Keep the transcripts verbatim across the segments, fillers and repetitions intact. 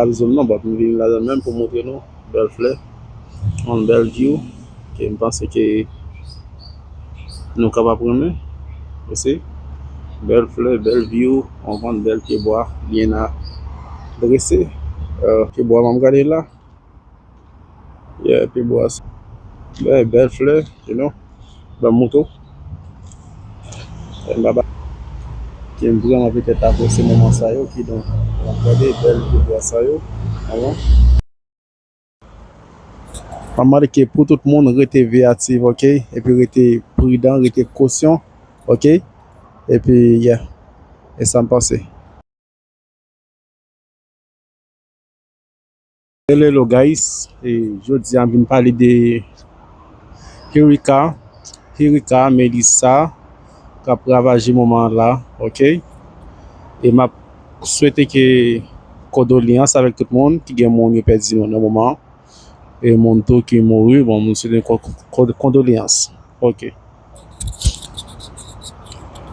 Ap zoom non, but m vin ladan menm pou montre nou bèl flè, yon bèl view ke m panse ke nou kapab renmen. Ou si, bèl flè, bèl view, w konprann, bèl pyebwa, byen a drese. Euh, pyebwa m ap gade la. Yeah, pyebwa sa. Bèl, bèl flè, you know. Ban m mouto. Baba. Ki m vrèman petèt apresye moman sa yo, kidonk, w ap gade bèl pyebwa sa yo. Avan. M ap mande ke pou tout moun rete veyatif, ok? Epi rete pridan, rete kosyon, ok? Epi, yeah. E sa m panse. Hello, hello, guys. E jodi a, m vin pale de Herika, Herika, Melissa, k ap ravaje moman an la, ok? E m ap swete ke kondoleyans avèk tout moun ki gen moun yo pèdi nan moman an. E moun tou ki mouri, bon, m swete ko-, ko-, kondoleyans. Ok.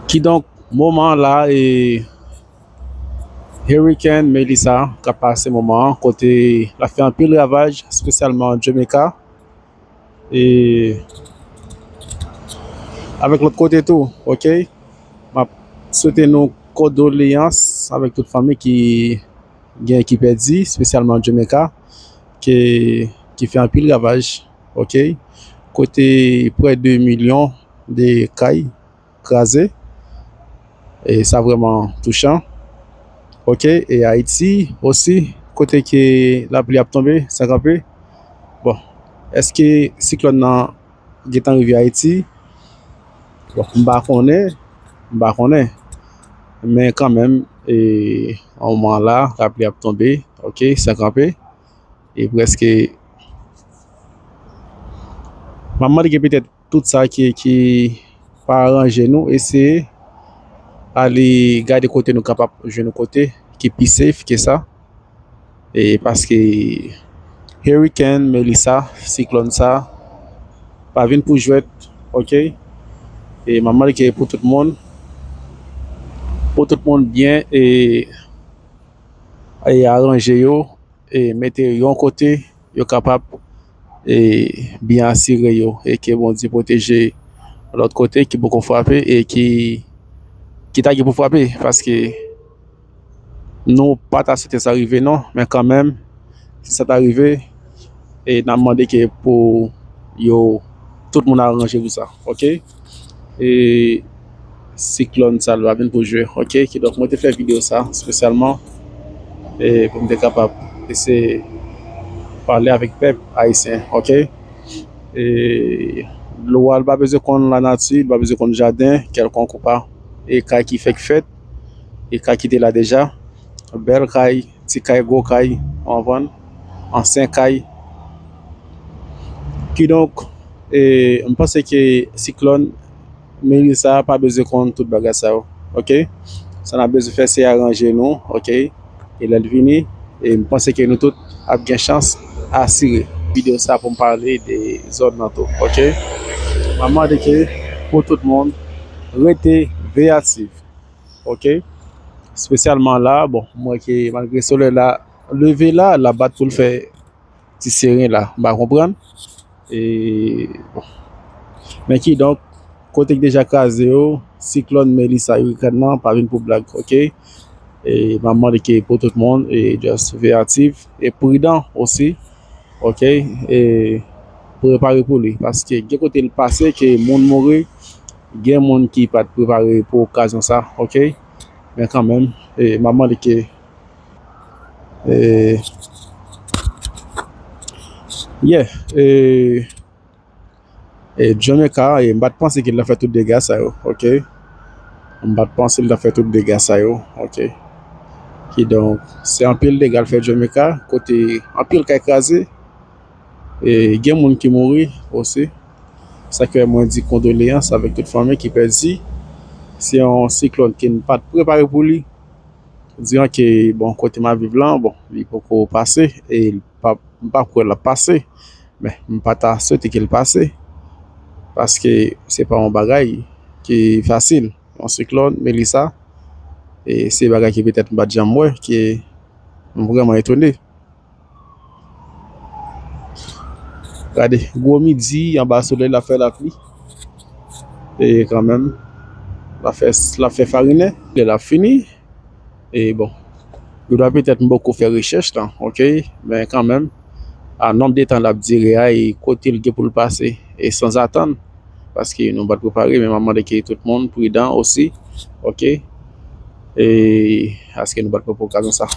Kidonk, moman an la, e Hurricane Melissa k ap pase moman an, kote l ap fè anpil ravaj, espesyalman Jamaica. E avèk lòt kote tou, ok? M ap swete nou kondoleyans avèk tout fanmi ki gen, ki pèdi, espesyalman Jamaica, ke, ki fè anpil ravaj, ok? Kote prè de milyon de kay kraze. E sa vrèman touchan. Ok, e Ayiti osi, kote ke lapli ap tonbe san kanpe. Bon, èske siklòn nan gentan rive Ayiti? Bon, m pa konnen, m pa konnen. Men kanmenm, e, an moman la, lapli ap tonbe, ok, san kanpe. E prèske, m ap mande ke petèt tout sa ki, ki pa aranje nou, eseye ale gade kote nou kapab jwenn yon kote ki pi safe ke sa. E paske Hurricane Melissa, siklòn sa, pa vin pou jwèt, ok? E m ap mande ke pou tout moun, pou tout moun byen e, e aranje yo, e mete yo yon kote, yo kapab, e byen asire yo, e ke Bondye pwoteje lòt kote ki poko frape e ki, ki ta gen pou frape, paske nou pa ta swete sa rive non, men kanmenm, si sa ta rive, e n ap mande ke pou yo, tout moun aranje pou sa, ok? E siklòn sa l pa vin pou jwe, ok? Kidonk, mwen te fè videyo sa espesyalman, e pou m te kapab eseye pale avèk pèp ayisyen, ok? E dlo a, l pa bezwen konn lanati, l pa bezwen konn jaden kèlkonk ou pa, e kay ki fèk fèt, e kay ki te la deja, bèl kay, ti kay, gwo kay, w konprann, ansyen kay. Kidonk, e, m panse ke siklòn Melissa pa bezwen konn tout bagay sa yo, ok? Sa n ap bezwen fè, se aranje nou, ok? E lè l vini, e m panse ke nou tout ap gen chans asire. Videyo sa pou m pale de zòn nan tou, ok? M ap mande ke pou tout moun rete veyatif, ok? Espesyalman la, bon, m wè ke malgre solèy la leve la, l ap bat pou l fè ti seren la, m pa konprann. E, bon. Men kidonk, kote k deja kraze yo, siklòn Melissa, Hurricane nan, pa vin pou blag, ok? E m ap mande ke pou tout moun, e just veyatif, e pridan osi, ok? E prepare pou li, paske gen kote l pase ke moun mouri, gen moun ki pa t prepare pou okazyon sa, ok? Men kanmenm, e m ap mande ke, e, yeah, e, e Jamaica, e m pa t panse ke l ta fè tout dega sa yo, ok? M pa t panse l ta fè tout dega sa yo, ok? Kidonk, se anpil dega l fè Jamaica, kote anpil kay kraze, e gen moun ki mouri osi. Sa k fè mwen di kondoleyans avèk tout fanmi ki pèdi. Se yon siklòn ke n pa t prepare pou li. Diran ke, bon, kote m ap viv lan, bon, li poko pase, e l pa, m pa kwè l ap pase. Men, m pa ta swete ke l pase, paske se pa yon bagay ki fasil. Yon siklòn, Melissa, e se bagay ke petèt m pa t janm wè, ke M vrèman etone. Gade, gwo midi, anba solèy, l ap fè lapli. E kanmenm, l ap fè, l ap fè farinen. Lè l ap fini, e bon, yo dwa petèt m poko fè rechèch lan, oke? Men kanmenm, a nonb de tan l ap dire a, e kote l gen pou l pase, e sanzatann, paske nou pa t prepare, men m ap mande ke tout moun pridan osi, oke? E aske nou pa t pran okazyon sa.